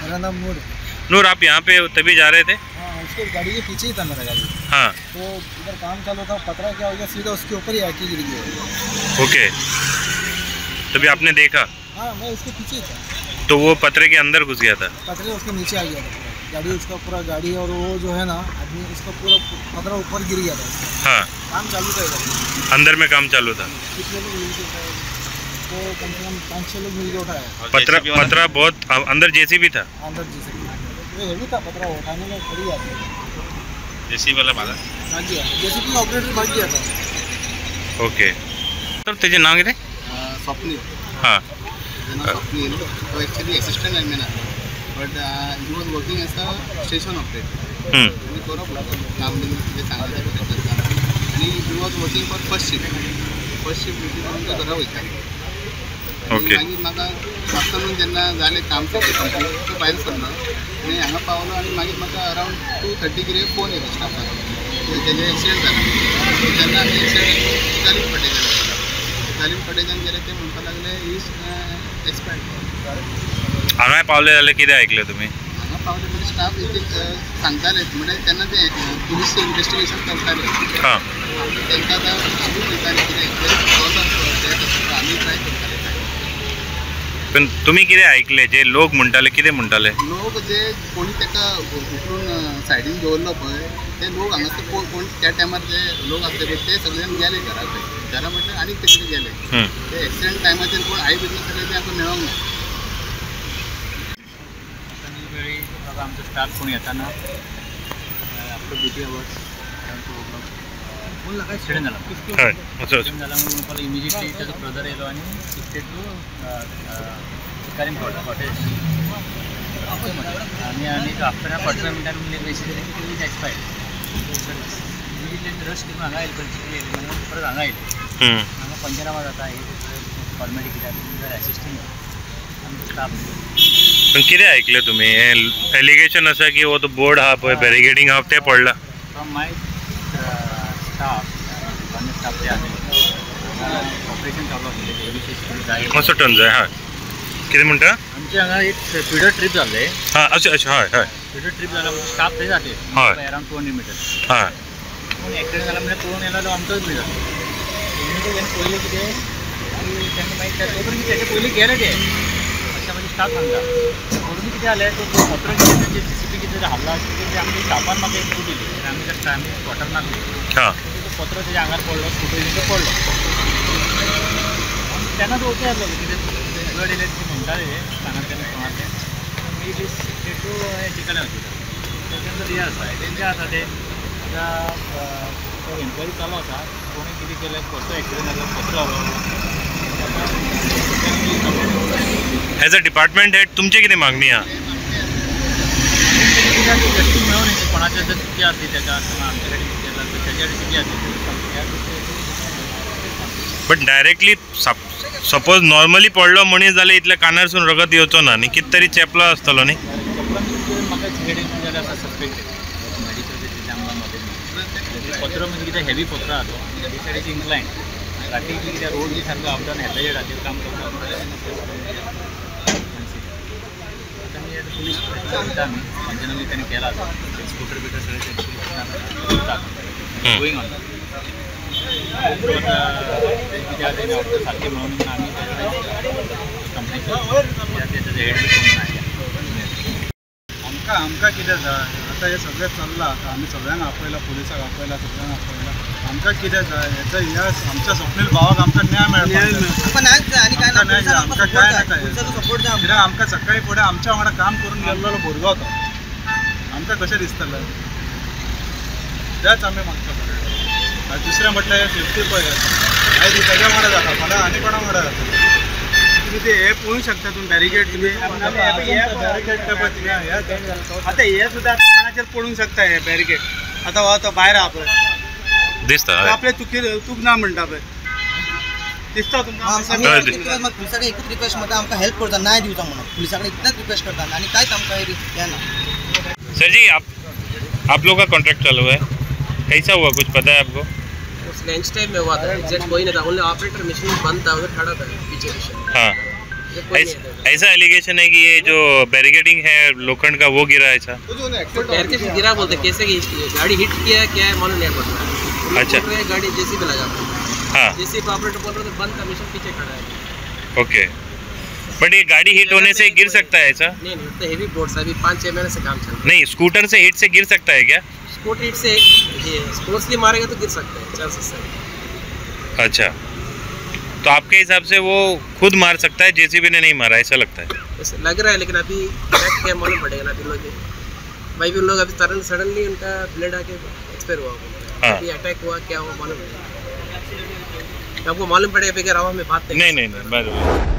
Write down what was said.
मेरा नाम नूर। नूर, आप यहाँ पे तभी जा रहे थे? हाँ, उसके गाड़ी के पीछे ही था मेरा गाड़ी। हाँ, तो इधर काम चालू था, पतरा क्या हो गया, सीधा उसके ऊपर ही आके गिर गया। ओके, तभी आपने देखा? हाँ, मैं उसके पीछे ही था। तो वो पतरे के अंदर घुस गया था? पतरे उसके नीचे आ गया था गाड़ी, उसका पूरा गाड़ी और वो जो है ना आदमी, उसका पूरा पतरा ऊपर गिर गया था। हाँ, काम चालू था इधर, अंदर में काम चालू था। कितने लोग मिल के उठाए? तो कम से कम 5-6 लोग मिल के उठाया। पतरा पतरा बहुत अंदर जेसीबी था? अंदर जेसीबी, वो हेवी था पतरा, उठाने में खड़ी आती है। जेसीबी वाला भागा? भाग गया, जेसीबी ऑपरेटर भाग गया था। ओके, तर तेजें नांव कितें? स्वप्नील। हाँ, स्वप्नील तो एक्चुअली असिस्टंट लायनमॅन आसा, but he was working as a station operator. आनी बरो काम बीन कितें सांगलें तें बरें करता. आनी he was working for first shift, first shift duty करून तो घरा वयतालो. ओके, मागीर म्हाका आफ्टरनून जेन्ना जालें काम सगळें कंप्लीट, तो भायर सरलो आनी हांगा पावलो. आनी मागीर म्हाका अरावंड 2:30 कितें फोन येयलो स्टाफाचो, तेजें एक्सिडंट जाला. जेन्ना आमी एक्सिडंट जालीम कॉटेजान गेले, जालीम कॉटेजान गेले ते म्हणपाक लागले is expired. हांगा पावले जाल्यार कितें आयकलें तुमी? हांगा पावले म्हणजे स्टाफ एक एक सांगताले, म्हणजे तेन्ना ते पुलीस इन्वेस्टिगेशन करताले. हां, तांकां आतां आमी पळयताले कितें एक्झॅक्ट, आमी ट्राय करताले. पण तुमी कितें आयकलें जे लोक म्हणटाले, कितें म्हणटाले लोक? जे कोणी ताका उखलून सायडीन दवरलो पळय, ते लोक हांगासर कोण त्या टायमार जे लोक आसले पळय ते सगळे जाण गेले घरा कडेन. घरा म्हटल्यार आनीक ते कडेन गेले. ते एक्सिडंट टायमाचेर कोण आई विटनस सगळे ते आमकां मेळोंक ना. वेळी बाबा आमचो स्टाफ कोण येताना after duty hours around 2 o'clock accident जाला. एक्सिडंट जाला म्हणून इमिजिएटली ताजो ब्रदर येयलो आनी शिफ्टेड टू चिकारीम कॉटेज. आनी आनी आफ्टर 45 मिनटान म्हणजे basically is expired. Immediately rush करून हांगा आयले, चिखली येयले म्हणून परत हांगा आयले. हांगा पंचनामा जाता, हे फॉर्मेलिटी कितें आसा, असिस्टींग आमचो स्टाफ. पण कितें आयकलें तुमी? एलिगेशन आसा की हो तो बोर्ड आहा पळय, बॅरिगेडींग आहा तें पडला. फ्रॉम my staff, staff ते आसले ऑपरेशन चालू आसलें. मातसो टर्न जाय. हय, कितें म्हणटा? आमचे हांगा एक फिडर ट्रीप जाल्लें. हां, अशें अशें, हय हय, फिडर ट्रीप जाला म्हणजे स्टाफ थंय जाले अरावंड 200 मिटर. हय, पूण एक्सिडंट जाला म्हणजे पळोवन येयलो जाल्यार आमचोच बी जालो. तेणें पयलीं कितें तेन्ना मागीर तो पर्यंत तेजे पयलीं गेले ते, अशें म्हणजे स्टाफ सांगता. करून कितें जालें, तो पत्र कितें तेंचे जेसीबी कितें हाडला कितें तें आमच्या स्टाफान म्हाका एक दिली आनी आमी त्या आमी स्पॉटार मारली. तो पत्र तेज्या आंगार पडलो, स्कुटर तेंचो पडलो. तेन्ना तो ओके आसलो, कितें ब्लड येयलें ते म्हणटाले सांगात तेन्ना कोणाचें. Immediately shifted to Chicalim hospital. तेजें हें आसा, तेंचें आसा तें आतां एन्क्वायरी चालू आसा, कोणें कितें केलें, कसो एक्सिडंट जालो, कसो जालो. एज अ डिपार्टमेंट हेड तुमचें कितें मागणी आहा? जस्टीस मेळून कोणाचें जर चुकी आसली तेका, आमचे कडेन चुकी आसा तेच्या कडेन चुकी आसली. बट डायरेक्टली सपोज नॉर्मली पडलो मनीस जाल्यार इतल्या कानारसून रगत येवचो ना न्ही, कितें तरी चेपलो आसतलो न्ही. चेपलो म्हाका जाल्यार आसा सस्पेक्ट मेडिकल तेजें आमकां नॉलेज ना. पत्रो म्हणजे कितें हेवी पत्रो आहा तो, आनी सायडीक इन्क्लायन राती कितें रोड बी सारको अपडावन हेजाचेर काम करता. आतां आमी पुलीस वयता, आमी पंचनामे ताणें केला आसा, स्कुटर बिटर सगळें गोईंग ऑन. कितें आसा तें सारकें मेळून आमी कंप्लेन तेजो हेड बी कोण आयला. आमकां आमकां कितें जाय आतां हें सगळें चल्लां, आतां आमी सगळ्यांक आपयला, पुलिसाक आपयला, सगळ्यांक आपयला. आमकां कितें जाय हेचो ह्या आमच्या स्वप्नील भावाक आमकां न्याय मेळपाक जाय. आमकां न्याय जाय, आमकां कांय नाका. कित्याक आमकां सकाळीं फुडें आमच्या वांगडा काम करून गेल्लो भुरगो तो, आमकां कशें दिसतलें? तेंच आमी मागता. आनी दुसरें म्हटल्यार हें सेफ्टी पळय, आयज तेज्या वांगडा जाता, फाल्यां आनी कोणा वांगडा जाता. तुमी ते हे पळोवंक शकता तुमी बॅरिकेड, तुमी बॅरिकेड ते पळय, आतां हे सुद्दां कोणाचेर पडूंक शकता हे बॅरिकेड. आतां हो तो भायर आहा पळय दिसता, आपले चुकी चूक ना म्हणटा पळय दिसता तुमकां. पुलिसा कडेन एकूच रिक्वेस्ट म्हणटा, आमकां हेल्प करता, न्याय दिवचा म्हणून पुलिसा कडेन इतलेंच रिक्वेस्ट करता आनी कांयच आमकां हें ना. सर जी, आप लोग का कॉन्ट्रैक्ट चालू है, कैसा हुआ कुछ पता है आपको? उस लंच टाइम में हुआ था, एग्जैक्ट कोई नहीं था, ओनली ऑपरेटर मशीन बंद था, उधर खड़ा था पीछे पीछे। हाँ, ऐसा एलिगेशन है कि ये जो बैरिकेडिंग है लोखंड का वो गिरा है ऐसा? बैरिकेड गिरा बोलते, कैसे गाड़ी हिट किया है क्या है मालूम नहीं पड़ रहा है। अच्छा, गाड़ी जेसीबी लगा। हाँ, जेसीबी ऑपरेटर बोल रहे थे बंद था, मशीन पीछे खड़ा है। ओके, बट ये गाड़ी हिट होने से गिर सकता है ऐसा? नहीं नहीं, तो हेवी बोर्ड अभी 5-6 महीने से काम चल रहा है। नहीं, स्कूटर से हिट से गिर सकता है क्या? स्कूटर हिट से फोर्सली मारेगा तो गिर सकता है, चांसेस है। अच्छा, तो आपके हिसाब से वो खुद मार सकता है, जेसीबी ने नहीं मारा ऐसा लगता है? ऐसा लग रहा है, लेकिन अभी क्या मालूम पड़ेगा ना। अभी लोग भाई भी लोग अभी तुरंत सडनली उनका ब्लड आके एक्सपायर हुआ। हाँ। अभी अटैक हुआ क्या हुआ मालूम नहीं, आपको मालूम पड़ेगा बगैर हवा में बात नहीं नहीं नहीं।